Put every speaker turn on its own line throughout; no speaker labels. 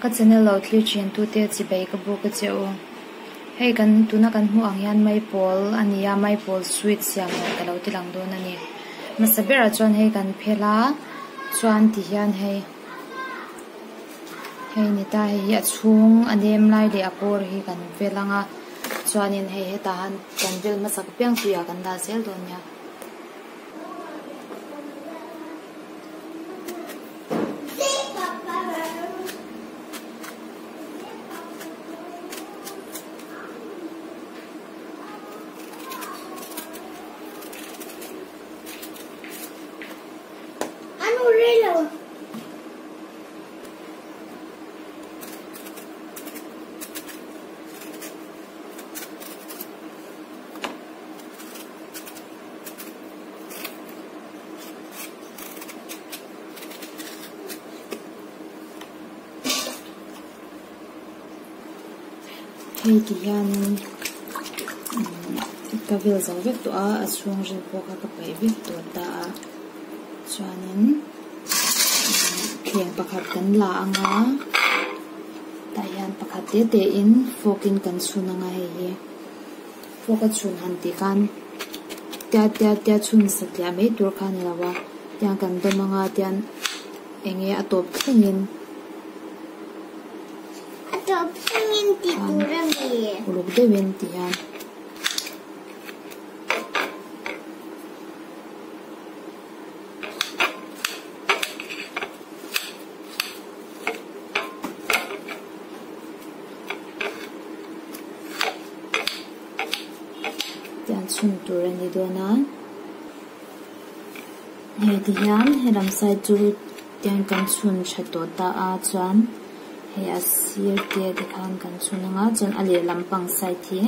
Ka channel lo thlir thin tute chibei ka buk a che u. Hei kan tuna kan hmuh ang hian maipawl a ni a, maipawl sweet siam dan ka lo ti lang dawn a ni. Hmasa berah chuan hei kan phel a, chuan ti hian hei hei ni ta hei hi a chhung a nem lai leh a kawr hi kan vel ang a, chuanin hei hetah han kan vel hmasak apiang tuiah kan dah zel dawn nia. Hei ti hianin ka vel zo vek tawh a a chhung ril pawh kha ka paih vek tawh ta a chuanin thleng pakhat kan la ang a tah hian pakhat te te in fork in kan chhun ang a hei hi. Fork a chhun han tih khan tia tia tia chhun satliah mai tur kha a ni lo a tiang kan dawm anga tian eng nge a tawp thlengin
A tawp thlengin tih tur a ni.
Uluk deuhin ti hian. Tiang chhun tur a ni dawn a hei ti hian helam side chu tiang kan chhun tha tawh ta a chuan hei a sir te tikhan kan chhun ang a chuan a lehlam pang side hi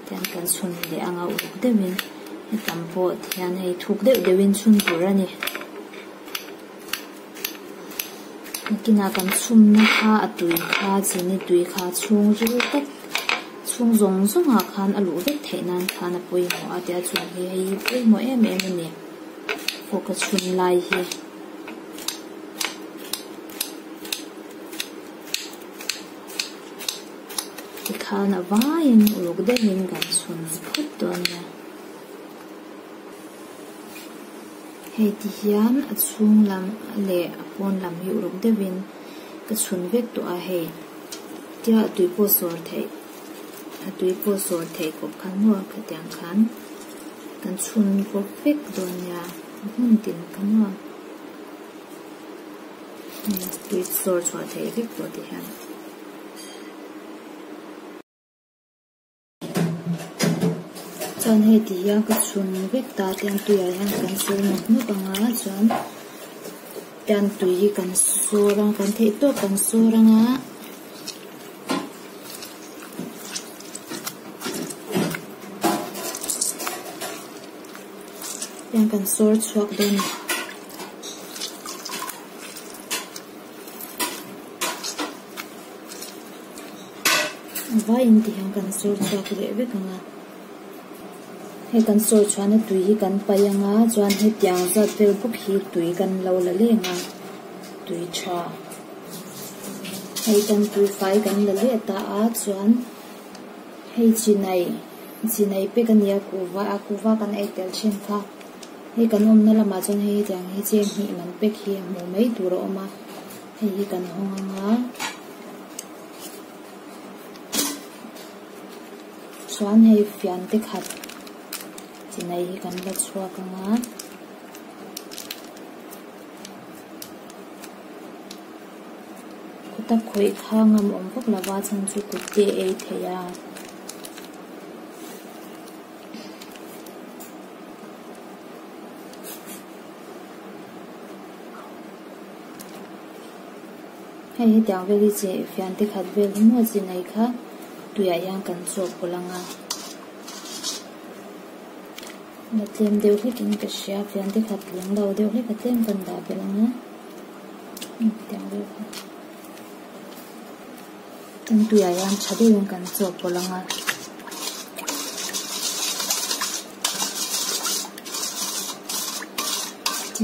tiang kan chhun leh ang a uluk deuhin hetam pawh tihian hei thuk deuh deuhin chhun tur a ni. Nakinah kan chhumna kha a tui kha chini tui kha chhung ril tak chhung zawng zawngah khan a luh vek theih nan khan a pawimawh a tia chuan hei hei hi pawimawh em em a ni fork a chhun lai hi. Tikhan a vaiin uluk deuhin kan chhun phawt dawn nia. Hei ti hian a chhung lam leh a pawn lam hi uluk deuhin ka chhun vek tawh a hei tia a tui pawh sawr theih a tui pawh sawr theih kawp khan maw khatiang khan kan chhun kawp vek dawn nia hmun tin kha maw tui sawr chhuah theih vek tawh ti hian. Chuan hei ti hian ka chhun vek ta tiang tuiah hian kan sur nawk nawk ang a chuan tiang tui hi kan sur ang kan theih tawk kan sur ang a. Tiang kan sur chhuak dawn a ni. Vaiin ti hian kan sawr chhuak leh vek ang a hei kan sawr chhuahna tui hi kan paih ang a chuan hetiang zat vel bawk hi tui kan lo la leng a tui tha hei kan tui fai kan la leh ta a chuan hei chinai chinai pek a ni a kuhva a kuhva kan ei tel thin kha hei kan awmna lamah chuan hei hetiang hi cheng hnih man pek hi hmuh mai tur a awm a hei hi kan hawng ang a. Chuan hei fian te khat chi nei hi kan la chhuak ang a. Khuta khawih kha ngam awm vak lova chhan chu kut te ei thei a. Hei hetiang vel hi chi fian te khat vel hi maw chi nei kha tuiah hian kan chawp pawlh ang a la tlem deuh hlek in ka hria fian te khat leng lo deuh hlek a tlem kan dah belh ang a hetiang vel kha kan tuiah hian tha deuhin kan chawp pawlh ang a.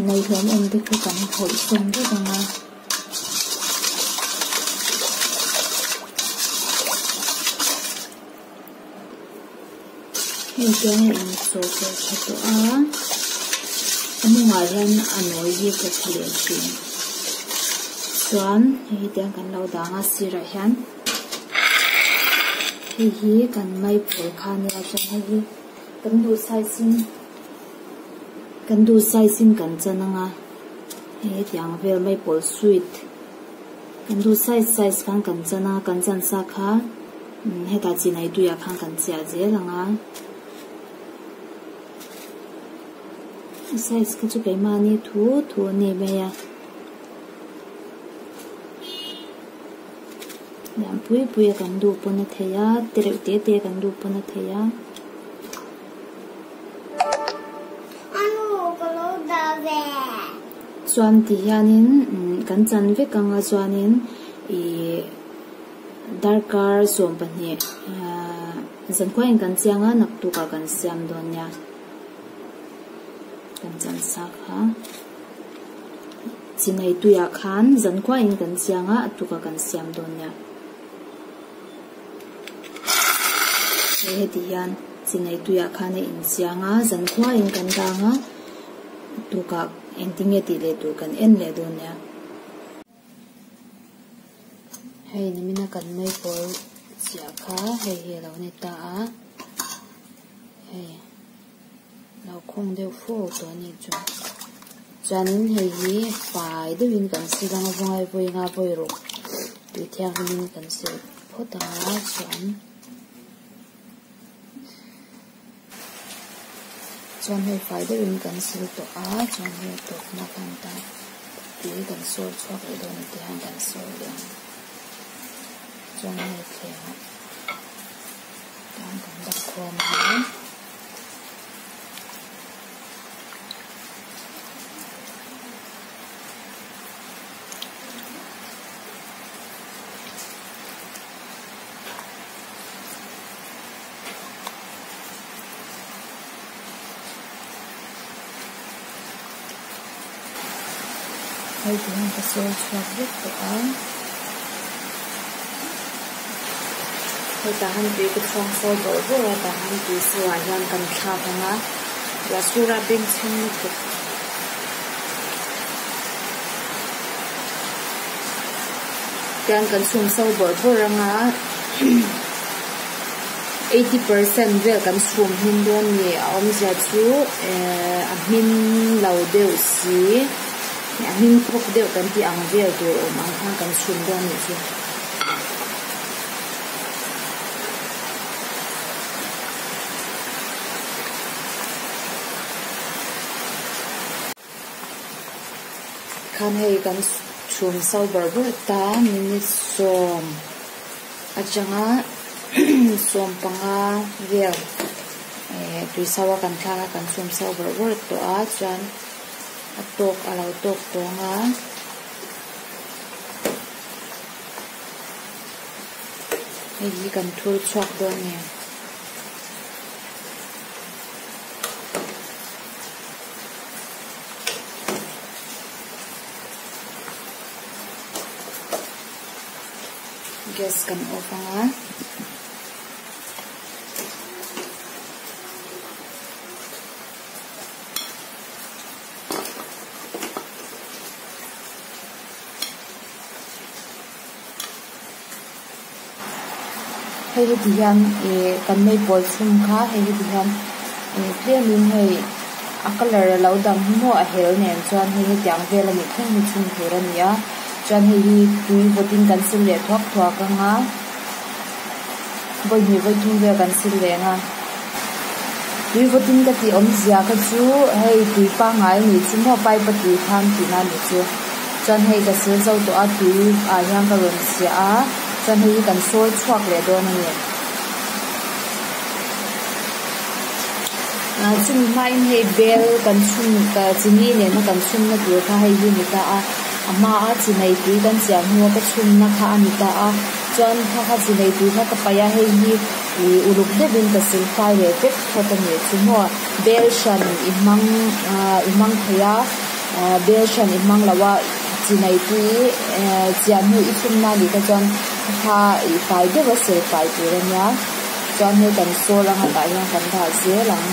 Nei hlawm awm te khu kan hawih sawm vek ang a. Hei chuan a inchawh pawh tha tawh a a hnungah hian a nawi hi ka tha leh thin chuan hei hi tiang kan lo dang a sirah hian hei hi kan maipawl kha ania chuan hei hi kan duh size in kan duh size in kan chan anga hei hetiang vel maipawl sweet kan duh size size khan kan chan a kan chan sa kha. Hetah chinai tuiah khan kan chiah zel ang a, a size kha chu keimahni thu thu a ni mai a, lian pui pui a kan duh pawn a thei a, te reuh te te a kan duh pawn a thei a. Chuan ti hianin kan chan vek ang a chuanin ihh. Darkar 12 zankhuain kan chiang a, naktukah kan siam dawn nia. Kan chan sa kha. Chinei tuiah khan zankhuain kan chiang a, a tukah kan siam dawn nia. Hei heti hian chinei tuiah khan a inchiang a, zankhuain kan dang a, a tukah engtin nge tih leh tur kan en leh dawn nia. Hei nimina kan meipawl chiah kha hei hi a lo ni ta a hei lo khawng deuh fo tawh a nih chu chuanin hei hi fai deuhin kan sil anga vawngai vawi nga vawi ruk tui thianghlimin kan sil phawt ang a chuan. Chuan hei fai deuhin kan sil tawh a chuan hei a tawpna khan ta tui kan sawr chhuak leh dawn a ti hian kan sawr leh ang chuan hei thlengah tan kan dah khawm ang a. Hei ti hian ka sawi chhuak vek tawh a hetah hian tui ka chhuang sawi bawrh bawrh a tah hian tui so ah hian kan thlak ang a ruahsur a bengchheng lutuk. Tiang kan chhum so bawrh bawrh ang a 80% vel kan chhum hmin dawn ni a awmzia chu ehh a hmin lo deuh si a hmin khawp deuh kan tih ang vel tur awm ang khan kan chhum dawn nih chu. Khan hei kan chhum so bawrh bawrh ta minute sawm atanga 15 vel eh tui so a kan thlak a kan chhum so bawrh bawrh tawh a chuan a tawk a lo tawk tawh ang a. Hei hi kan thur chhuak dawn nge. Gas kan off ang a. Hei hi ti hian ih kan meipawl chhung kha hei hi ti hian ih tlemin hei a colour a lo dang hi maw a hel nen chuan hei hetiang vel a nih thleng hi chhung tur a ni a chuan hei hi tui vawtin kan sil leh thuak thuak ang a vawi hnih vawi thum vel kan sil leh ang a tui vawtin ka tih awmzia kha chu hei tui pangngai a nih chu maw pipe a tui khan tihna a nih chu. Chuan hei ka sil zo tawh a tui ah hian ka rawn chhiah a chuan hei hi kan sawi chhuak leh dawn a ni. Ah chumi hmain hei bel kan chhun ka chini nena kan chhunna tur kha hei hi a ni ta a a hmaa chinei tui kan chiah hnua ka chhunna kha a ni ta a chuan kha kha chinei tui kha ka paih a hei hi ih uluk deuhin ka sil fai leh vek phawt a ni chu maw bel hran i hmang ah i hmang thei a. Bel hran i hmang lo a, chinei tui chiah hnu i chhunna a nih kha chuan kha i fai deuh a ser fai tur a nia. Chuan hei kan sawl anga tah hian kan dah zel ang.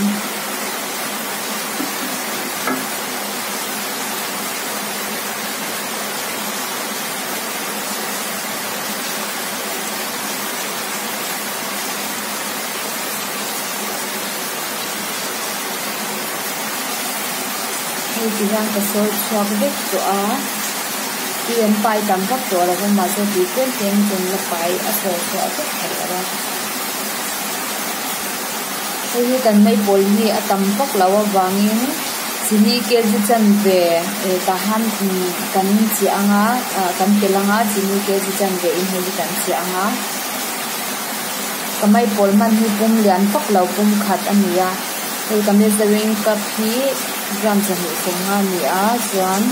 Hei ti hian ka sawi chhuak vek tawh a tui an pai tam vak tawh lo va mahse tui tlem tlem chu an la pai a sawi chhuah vek theih loh a hei hi kan meipawl hi a tam vak loh avangin chini kg chanve eh tah hian kan chiah ang a ah kan telh ang a chini kg chanve in hei hi kan chiah ang a ka meipawl hman hi pum lian vak lo pum khat a ni a. Hei ka measuring cup hi gram 250 a ni a chuan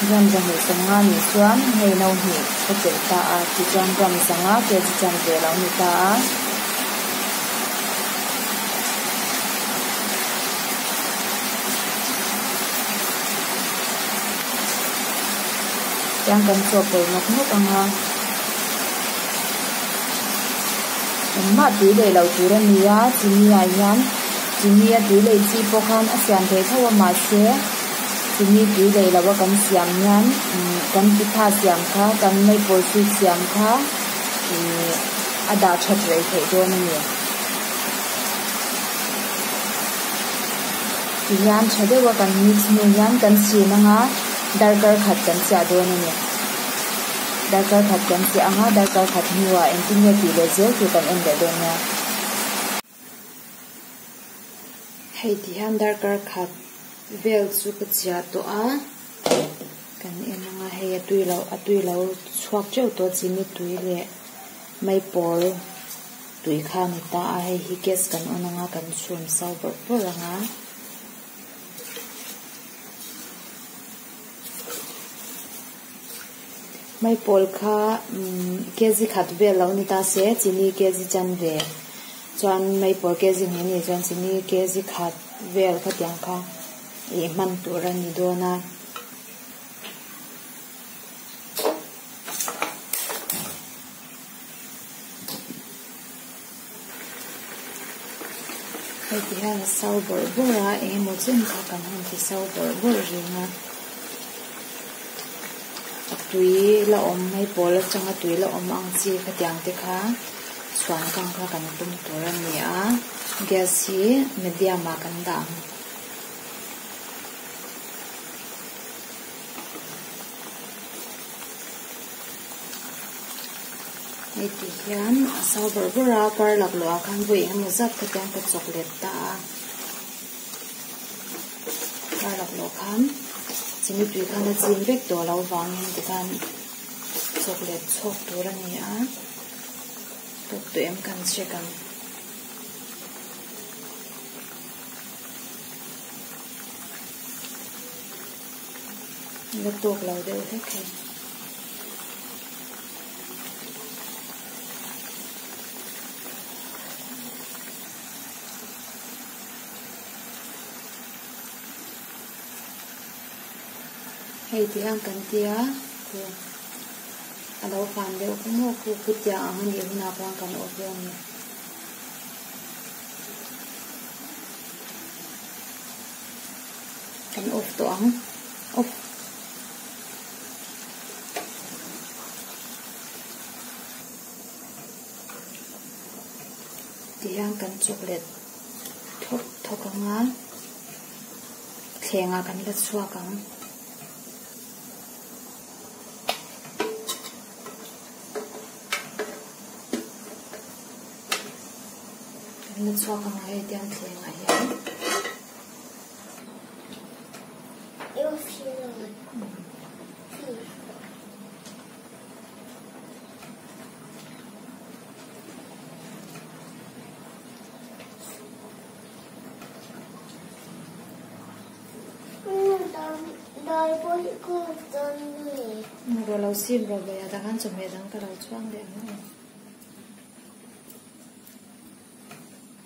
gram 250 nih chuan hei no hnih ka telh ta a tichuan gram 5 kg chanve a lo ni ta a. Tiang kan chawhpawlh nawk nawk ang a engmah tui leh loh tur a ni a chini ah hian chini a tui leh chi pawh khan a siam theih tho a mahse chini tui leh loh a kan siam hian kan pitha siam kha kan meipawl sweet siam kha ihh a dah that rei theih dawn a ni. Tihian tha deuh a kan mix hnu hian kan chhin anga darkar khat kan chiah dawn a ni. Darkar khat kan chiah anga darkar khat hnuah engtin nge tih leh zel tur kan en leh dawn nia. Hei tihian darkar khat vel chu ka chiah tawh a kan en anga hei a tui loh a tui lo chhuak teuh tawh chini tui leh maipawl. Tui kha a ni ta a, hei hi gas kan on anga kan chhum so bawrh bawrh ang a. Maipawl kha umm kg khat vel lo ni ta se chini kg chanve chuan maipawl kg hnih a nih chuan chini kg khat vel khatiang kha ih hman tur a ni dawn a. Hei ti hian a so bawrh bawrh a eng emaw chen kha kan han ti so bawrh bawrh reng a a tui la awm hei pawl atanga tui la awm ang chi khatiang te kha chhuan kang kha kan tum tur a ni a gas hi medium ah kan dah ang. Hei ti hian a so bawrh bawrh a kar laklawh ah khan vawi engemaw zat kha tiang ka chawk let ta a kar laklawh khan chini tui khan a chim vek tawh loh vangin tikhan chawk let chhawk tur a ni a tawk tawh em kan check ang. La tawk lo deuh hlek hei. Hei ti hian kan tia khu a lo fan deuh khu maw khu khu tiang ang a nih hunah khuan kan awk dawn a ni. Kan off tawh ang off. Tihian kan chocolate thawk thawk ang a thleng ah kan la chhuak ang. Kan la chhuak ang a hei tiang thleng ah hian. Rawh lo sim rawh vawiah dang an chawhmeh dang ka lo chhuang leh ang aw.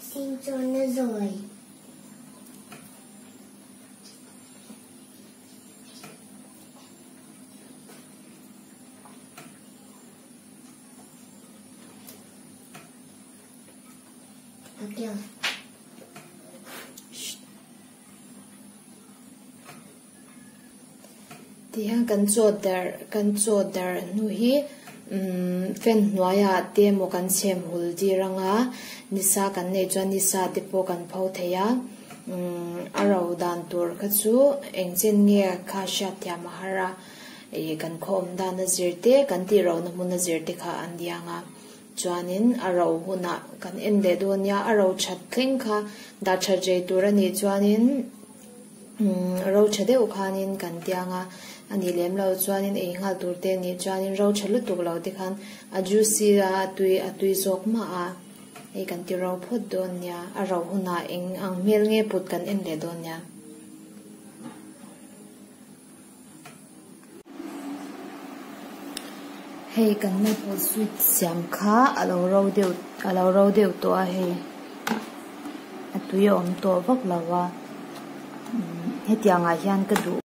Sin chuan a zawi.
Ti hian kan chaw darh kan chaw darh hnu hi umm fan hnuaiah te emaw kan chhem hul tir anga nisa kan neih chuan nisa te pawh kan pho thei a umm a ro dan tur kha chu eng chen nge kha hriat thiam a har a ih kan khaw awm dan a zir te kan tih ro na hmun a zir te kha an diang a chuanin a ro hunah kan en leh dawn nia a ro that thleng kha dah that rei tur a nih chuanin. Umm ro tha deuh khanin kan tiang a, a nih lem lo chuanin ei nghal tur te nih chuanin ro tha lutuk lo te khan a juicy a a tui a tui zawk mah a, hei kan ti ro phawt dawn nia, a ro hunah eng ang hmel nge put kan en leh dawn nia. Hei kan maple sweet siam kha a lo ro deuh a lo ro deuh tawh a hei a tui a awm tawh vak lo a hetiang ah hian ka duh.